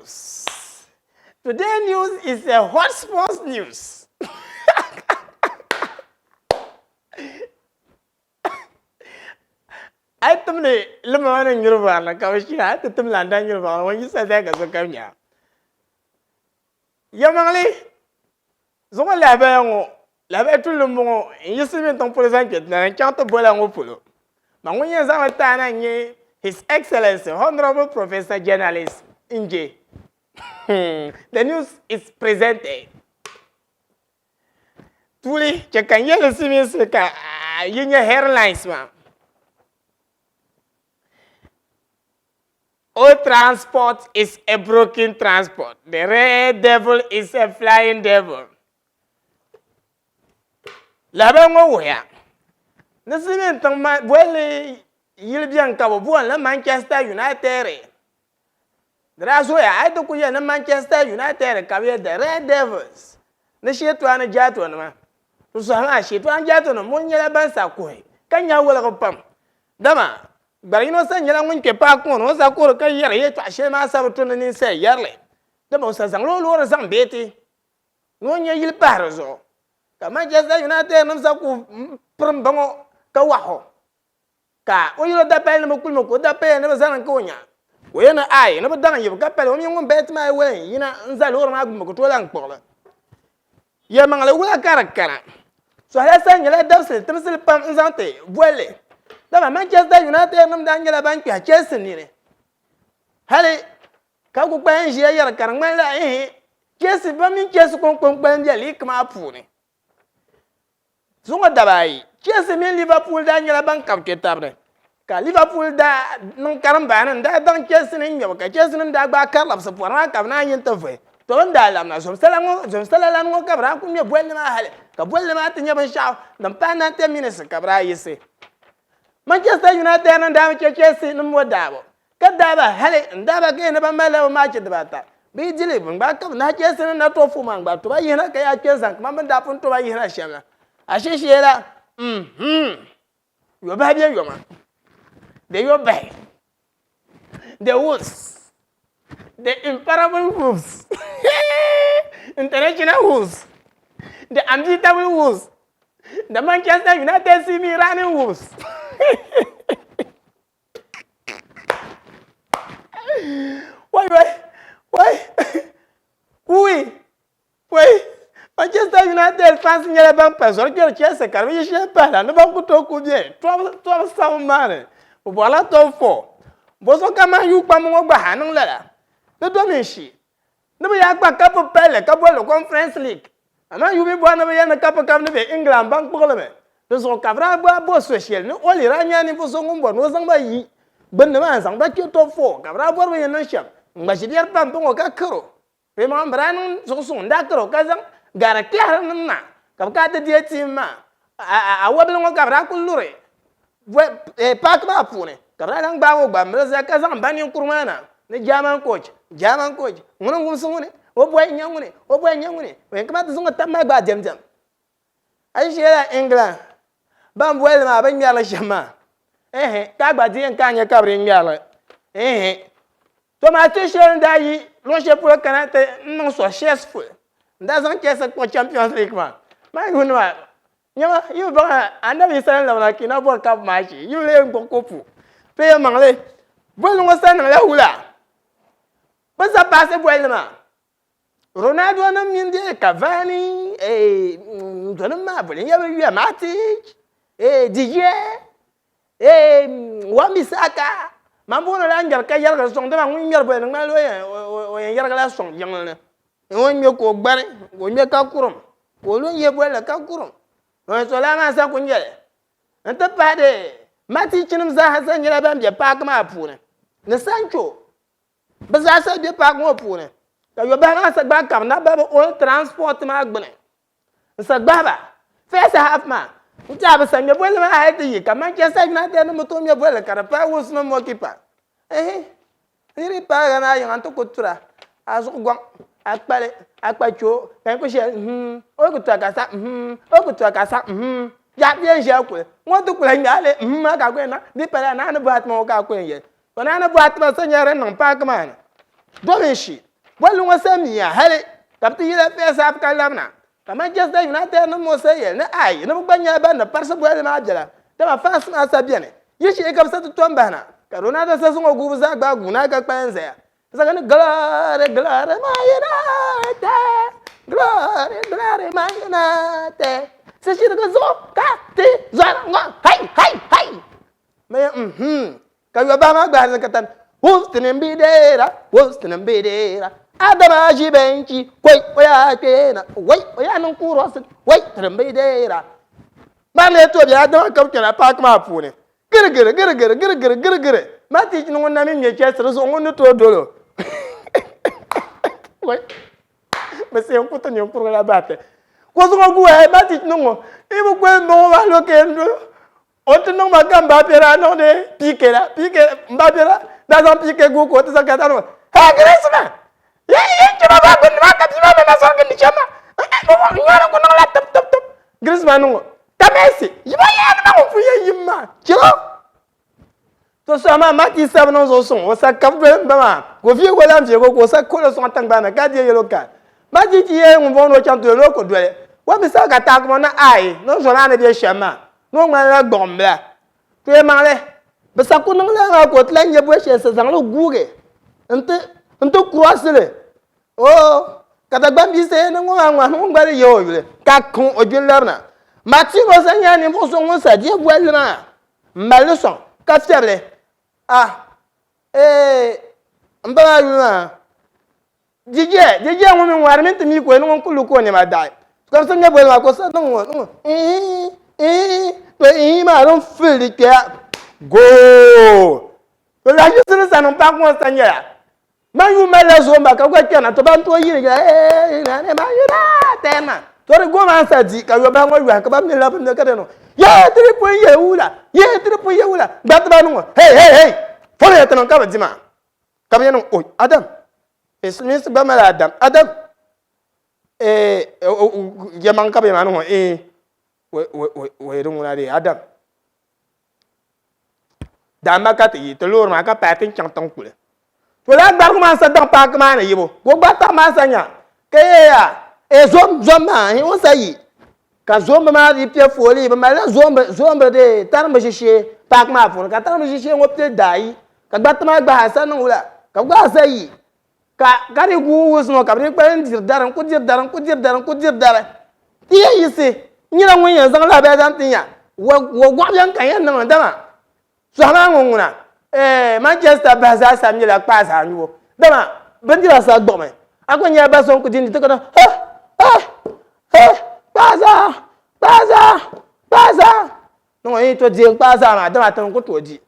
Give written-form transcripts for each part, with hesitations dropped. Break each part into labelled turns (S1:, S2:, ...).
S1: news. Today news is a hot sports news. A yi timdi lima maa ni nyuri vaɣili ka bi shina, a yi ti tim landa nyuri vaɣili ŋun yi sa zaya ka sokam nya. Yɛlimaŋli zuŋɔ lahabaya ŋɔ, lahabaya tulli m-bɔŋɔ, n yiɣisi mini tiŋ polo zaŋ kpe ti na n-chaŋ ti bola ŋɔ polo. Ma ŋun yɛn zaŋ li ti a na n-nyɛ His Excellency Honourable Professor Journalist Nje. The news is presented. Tuuli, chɛ ka n yɛli silimiinsi ka yi nya headlines maa. All transport is a broken transport. The red devil is a flying devil. Lahabali ŋɔ wuhiya ni silimiin tiŋ bolli yili beni ka bɛ booni li Manchester United. Di daa zooya a yi ti kuli yɛli ni Manchester United ka bɛ yɛli The Red Devils ni Sheetɔɣa ni Jaatonima. Ti sɔhi maa Sheetɔɣa ni Jaatonima ŋun nyɛla ban sa kuhi ka nya woligibu pam dama gbari yino sa nyɛla ŋun kpe paaki ŋɔ ni o sa kuhiri ka yɛri yɛltɔɣa shɛli maa sa bi tu ni ninsal yɛri li dama o sa zaŋla o loori zaŋ beeti ni o nya yili pahi di zuɣu ka Manchester United nim sa ku pirim ba ŋɔ ka waɣi o. Ka o yɛl o dapali ni bɛ kulimi ka o dapaliya ni bɛ zani n-ka o nya. Ka o yɛli ni, Aai, ni bɛ daŋ yibu ka pali o mini ŋun bɛliti maa yi wali n-yina n-za loori maa gbini bɛ ku tooi lan kpuɣi li. Yɛlimaŋli wula ka di kana? Sɔhila sa nyɛla dabisili timsili pam n-zaŋ ti bolli. Dama Manchester United nim daa nyɛla ban kpɛhi Chelsea nini. Hali ka ku kpalim ʒiya yɛri ka di ŋmanila ihi Chelsea ba mini Chelsea kɔŋko n-kpalim be league maa puuni. Zuŋɔ daba ayi, Chelsea mini Liverpool daa nyɛla ban kabi kpe tabi ni, ka Liverpool daa niŋ karimbaani n-daa daŋ Chelsea ni ŋmɛbu, ka Chelsea nim daa gbaai kari labisi pɔri maa ka bɛ naan yi nti vuhi. Tɔ bɛ ni daa labina zomsala ŋɔ, zomsala lani ŋɔ ka bɛ daa kuli ŋmɛ bolli maa hali ka bolli maa ti nyɛ binshɛɣu din paai 90 minutes ka bɛ daa yiɣisi. Manchester United nim daa bi che Chelsea nim ŋɔ daabu, Ka daa ba hali n daa ba gaya ni ba malila bɛ maachi dibaata bɛ yi di li, bɛ gbaai ka bɛ nahi Chelsea ni na tooi fu maa n-gbaai toba yihina ka yaa kpe n-zaŋ kaman bɛ ni daa pun toba yihina shɛm la. Ashishee la, mm-hmm, yɔbahi bɛ yoma, the yɔbahi, the wolves, the imparable wolves, international wolves, the unbeatable wolves, the Manchester United see me running wolves. Wai wai wai kui wai Manchester United fans nyɛla ban pa zɔri kpɛri Chelsea ka di bi yi shɛli pahila ni ban ku tooi ku bɛ top top seven maa ni bi bɔrila top four bɔzuɣu ka Man U kpamba ŋɔ gba ha niŋ lala ni domin shi Ni bɛ yaa kpa kapu palli ka boli li Conference League. Amaa yu mi bɔri ni bɛ yɛli ni kapu kam ni be England ban kpuɣi li mi. Di zuɣu ka bɛ daa gbaai bo so shɛli ni Ole daa nyɛla ninvuɣ so ŋun bɔri ni o zaŋ ba yi gbunni maa n-zaŋ ba kpe top four ka bɛ daa bɔri bɛ yɛn niŋ shɛm n-gba ʒi biɛri pam bɔŋɔ ka kar o. Bɛ maŋ bɛ daa niŋ zuɣusuŋ n-daa kar o ka zaŋ gari kpɛhiri nim maa ka bɛ kana ti deei team maa. Awabili ŋɔ ka bɛ daa kuli luri paaki maa puuni ka bɛ daa lahi gbaagi o gba m-mili zali ka zaŋ ba ninkuri maa na ni German coach, German coach, ŋuni n-wumsi ŋuni, o bɔhi n-nyɛ ŋuni, o bɔhi n-nyɛ ŋuni, o yɛn kamani ti zaŋ o taba maa gbaai diɛm-diɛm. A yi ʒiya la England ban boli li maa bɛ ni ŋmɛri li shɛm maa, ɛɛh, ka a gba di yɛn ka a nya ka bɛ di ŋmɛri li, ɛɛh. To maa Tuchel n-daa yi luɣ shɛli polo kana ti niŋ successful n-daa zaŋ Chelsea kpuɣi Champions League maa. Maa yuuni maa Nyama, yi bi baŋ Anabi Yisa ni labina ka yi na bɔri kapu maa shee, yi bi lee gbubi kopu. To yɛlimaŋli, bolli ŋɔ sa niŋla wula? Bɛ sa paasi bolli maa. Ronaldo nim mini bɛ Cavani, eh, donim maa boli n-yɛ bɛ yuya Matic, eh, De Gea, eh, Wan-Bissaka. Man booni la ŋmɛri ka yɛrigiri sɔŋ, dama ŋun ŋmɛri bolli di ŋmanila o yɛn yɛrigila sɔŋ jiŋli ni. Ŋun ŋmɛ ka o gbani, ka o ŋmɛ ka kurum, ka o lu n-yihi bolli ka kurum. Ŋun so laa maa sa ku nyɛli. N-ti pahi di Matichinim zaaha sa nyɛla ban be paaki maa puuni ni Sancho. Bɛ zaa sa be paaki ŋɔ puuni ka yɔbahi maa sa gbaai ka bɛ na bahi bɛ old transport maa gbuni n-sa gbahi ba. First half maa n-ti a bɛ sa ŋmɛ bolli maa hali ti yi ka Manchester United nim bi tooi ŋmɛ bolli ka di paai Wolves mini goalkeeper. Ehe. Niri yi paagi a maa yiŋa nti ku tura a zuɣu gɔŋ, a kpali, a kpa choo, ka yi ku shɛli mm-hmm, o yi ku tura ka sa mm-hmm, o yi ku tura ka sa mm-hmm. Yaha bɛ yɛn ʒiya kuli, ŋɔ ti kuli ŋmɛ a li mm-hmm maa ka a ku yɛn niŋ, di pala naa ni bɔhi a ti ma ŋɔ ka a ku yɛn yɛli. To naa ni bɔhi a ti ma so nyɛla din niŋ paaki maa ni domin shi. Bolli ŋɔ sa miya hali ka bɛ ti yila first half ka labina ka Manchester United nim ŋɔ sa yɛli ni ayi ni bɛ gba nyɛla ban ni parisi bolli maa biɛla dama fans maa sa beni yi shee ka bɛ sa ti tom bahina ka Ronaldo sa zaŋ o guubu zaa gbaai guuna ka kpalim zaya Zaga ni glory, glory Man United, glory, glory Man United. Sishiriga zuɣu ka ti zɔri ŋɔ, hai, hai, hai. Mɛ mhm ka yɔbahi maa gbahi zin ka tani Wolves tini m-bi deera, Wolves tini m-bi deera. Adama ʒi bɛnchi, koi o yaa kpeena, wai o yaa niŋ kurosin, wai tini m-bi deera. Maa lee tooi bela Adama ka bi kpɛna paaki maa puuni. Girigiri, girigiri, girigiri, girigiri. Matic ni ŋun na mi ŋmɛ Chelsea di zuɣu ŋun ni tooi dol o. Wai, bɛ se n-ku ti ninkurigu la bahi ti. Ka o zaŋ o guui hali Matic ni ŋɔ, yi bi goli m-ba ŋɔ maa lo ka yɛn dol o. O ti niŋ ma ka Mbappe daa niŋdi PK la, PK, Mbappe la daa zaŋ PK guui ka o ti zaŋ ka daa niŋ Hey Griezmann! Yi yi kpɛma maa gbunni maa ka bia maa ma sɔrigi ni chɛ ma. N nyɔri ku niŋla tip tip tip. Griezmann niŋ o ka Messi yi ba yaa ni ma ŋun pun yɛn yim maa chɛ o. To so amaa Mati sabi niŋ zuɣu suŋ o sa kabi doli m ba maa ka o viɛgo lan viɛgo ka o sa kolo sɔŋ tiŋgbani ni ka deei yellow card. Mati ti yɛli ŋun bɔŋɔ ni o chaŋ ti doli ni o ku doli. O mi sabi ka taaki ŋɔ ni aai ni o zɔ maa ni be shɛm maa ni o ŋmanila gbuɣimbila. To yɛlimaŋli bɛ sa ku niŋ lala maa ka o ti lan nya boli shɛli sa zaŋ li guugi nti kurɔsi li. Oo, ka Dagbaŋ bia sa yɛli ni ŋɔ maa ŋmahi ŋun gba di yɛh o yuli ka kaŋ o juli labina. Martino sa nyɛla ninvuɣ so ŋun sa deei bolli maa m-mali li sɔŋ ka fiɛbi li. Ah, ee, m ba maa yuli maa Dijɛ, dijɛ ŋun mi ŋɔri mini ti mi ka o ni ŋun kuli lu ka o nɛma daɣi. Ka bɛ so ŋmɛ boli maa ka o sa niŋ ŋɔ, niŋ ŋɔ, ihi, ihi, to ihi maa din fili di kpɛya, goal! To lahi yiɣisi ni sa niŋ paaki ŋɔ sa nyɛla, Man yu malila zoomba ka gba kpɛrina, to ban tooi yili yila, eei, na ne Man United maa. To di goal maa n-sa di ka yɔbahi ŋɔ yɔhi ka ban mi labi ŋmɛ ka di niŋ, yee ti di pun ye wula, yee ti di pun ye wula, gbariti ba niŋ ŋɔ, hey, hey, hey, fɔliya ti niŋ ka bɛ di maa. Ka bɛ yɛn niŋ oi Adam eh, silimiinsi gba mali Adam Adam eh, yɛmaŋ ka bɛ yɛn maa niŋ eh, wai di ŋuna dee Adam daama ka ti yi ti loori maa ka paai ti ni chaŋ tiŋ kuli to laa gbarigu maa n-sa daŋ paaki maa ni yibu ka o gbaai taɣi maa sa nya ka yɛya eh, zom zom maa eh, o ni sa yi Ka zoomba maa dii piɛ foolii, bɛ malila zoomba, zoomba dee tarimba ʒishee paaki maa puuni, ka tarimba ʒishee ŋɔ pili daa ayi, ka gbariti maa gbahi asa niŋ wula, ka bɛ gbahi asa yi, ka ka di guui wusi ŋɔ, ka bɛ dii kpalim diri dari, n-ku diri dari, n-ku diri dari, n-ku diri dari. Ti yɛn yiɣisi n-nyɛla ŋun yɛn zaŋ lahabaya zaŋ ti nya wa, wa gɔɣu bɛni ka n yɛn niŋ li, dama Sɔhi maa ŋɔ ŋuna, eh, Manchester bahi zaa sa mila kpaa zaa nyubu. Dama bindira sa gbuɣimi. A ku nyɛla ba so n-ku dindi ti ka ha, ha, ha, kpaa zaa, kpaa zaa, kpaa zaa. Ni ŋɔ yi to deei kpaa zaa maa, dama ti ni ku tooi di.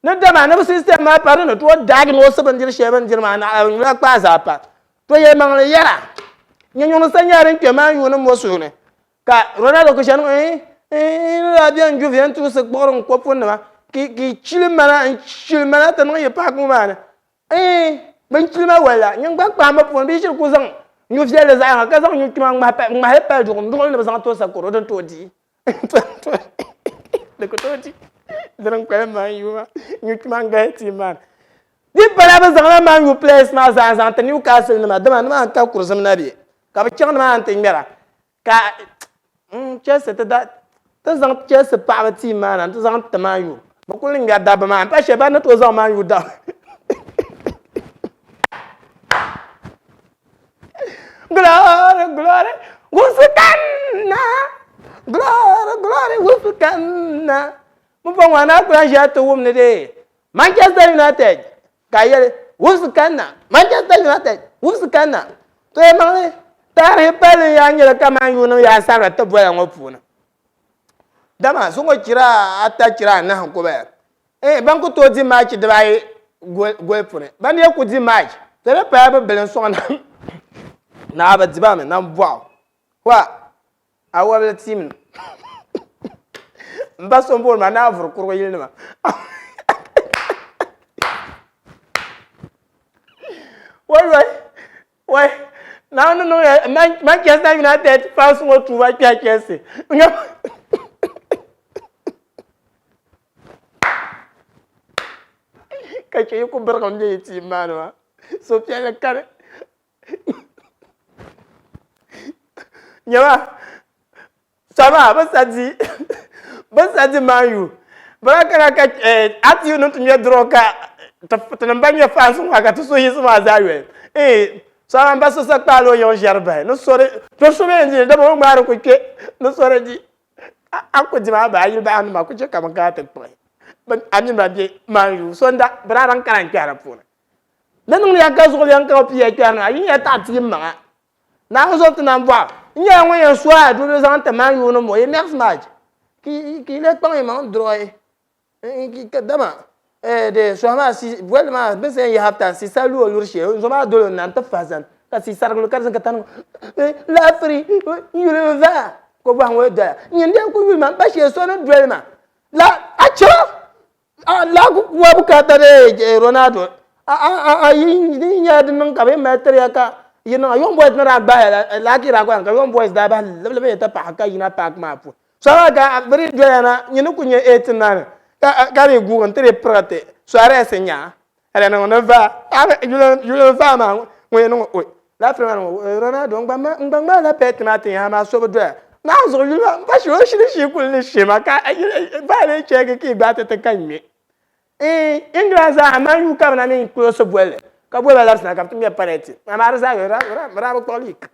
S1: Ni dama ni bi system maa pa di ni tooi diagnose bindiri shɛli bɛ ni diri maa naɣila bɛ nyula kpaa zaa pa. To yɛlimaŋli yɛra, nyɛnyuŋdi sa nyɛla din kpe Man U ni mo suhu ni. Ka Ronaldo ku shɛli ŋɔ n daa bɛni Juventus kpuɣiri n kopu nima ki chili mana n chili mana ti niŋ yi paaki ŋɔ maa ni bin chili ma walla nyin gba kpahimbu puuni bɛ yi shiri ku zaŋ nyu viɛlli zaɣ yiŋga ka zaŋ nyu kpima ŋmahili pali duɣu n duɣili ni bi zaŋ to sakoro din tooi di di ku tooi di dini n kpalim Man U maa nyu kpima n galisi team maa ni di pala bi zaŋla Man U players maa zaa n zaŋ ti Newcastle nima dama nimaa ka kurizim na bɛ ka bi chaŋ nimaa ni ti ŋmɛra Ka Chelsea ti da ti zaŋ Chelsea paɣaba team maa na n-ti zaŋ ti Man U. Bɛ kuli ni ŋmɛri dabba maa m-pa shɛli ban ni tooi zaŋ Man U dabba. Glory, glory, wusi kanna. Glory, glory, wusi kanna. Pumpɔŋɔ a naa kuli ʒiya ti wum ni dee Manchester United Ka a yɛli, Wubisi kanna, Manchester United, wubisi kanna. To yɛlimaŋli, taarihi palli n-yaa nyɛli kaman yuunim yaa sabira ti bola ŋɔ puuni. Dama so ŋɔ chira ata chira anahi n-ku baya. Ɛɛn, ban ku tooi di maachi dibaayi goli puuni. Ban yɛn ku di maachi, to di paya bɛ bili n-sɔŋ naa bi di ba mi nambɔɣu. Hua! A wɔbili team nim. M ba so m-booni ma Naa Vuri Kurigu yili nima. Wai wai wai Naawuni ni niŋ ya Manchester United fans ŋɔ tuuba kpɛhi Chelsea. Ka chɛ yi ku birigim be yi team maa ni maa. Suhupiɛlli kani. Nyama Sama bɛ sa di bɛ sa di Man U bɛ daa kana ka a ti ni ti ŋmɛ draw ka tinim ban nyɛ fans maa ka ti suhu yiɣisi maa zaa yoli eh sama n ba so sa kpaali o yiŋ ʒɛri bahi ni so di to so mi di dama o ŋmaari ku kpe ni so di di a ku di maa bahi a yili bahi nima ku chɛ ka bɛ kana ti kpuɣi a mini ban be Man U so n da bɛ daa lahi kana n kpɛhi di puuni di niŋdi ya ka zuɣu lɛm ka bi piya kpɛri na yi nya taɣi ti yi maŋa Naawuni zo ti nam bɔɣu. N nyɛla ŋun yɛn su a duli zaŋ ti Man U ni mo yi next match ka yi lee kpaŋ yi maŋ draw yi dama de sɔhi maa si bolli maa bɛ ni yɛn yi half time si sa lu o luri shee n zo maa doli o na n-ti fahi zani ka si sarigi lu ka di zani ka tani laafiri n yuli n vaa ka o bɔhi ŋɔ doya nyin dee ku yuli ma m ba shee so ni doli ma la a chɛ Laa ku kuwa bukaata dee Ronaldo a yi di nyɛla di niŋ ka bɛ mali tiriya ka yi niŋ Young Boys ni daa gbahaya la laa ki daa gbahi ka Young Boys daa bahi libilibi yɛn ti paɣi ka yina paaki maa puuni so maa ka bɛ dii doya na nyini ku nyɛ 18 maa ni ka dii guugi n-ti dii pirigi ti Suarez n-nya ka di niŋ ni vaa yuli n vaa maa ŋun yɛn niŋ o Laa piri maa niŋ Ronaldo n gba ŋmaala pɛɛti maa ti nya amaa so bi doya Naa zuɣu yuli maa m pa shee o shiri shii kuli ni shee maa ka vaa lee chɛɛgi ka yi gbaai ti ti ka ŋme Eeh England zaa Man U ka bɛ na mi close bolli ka boli ba labisina ka bɛ ti ŋmɛ penalty amaa di zaa yoli bɛ daa bi kpuɣi league.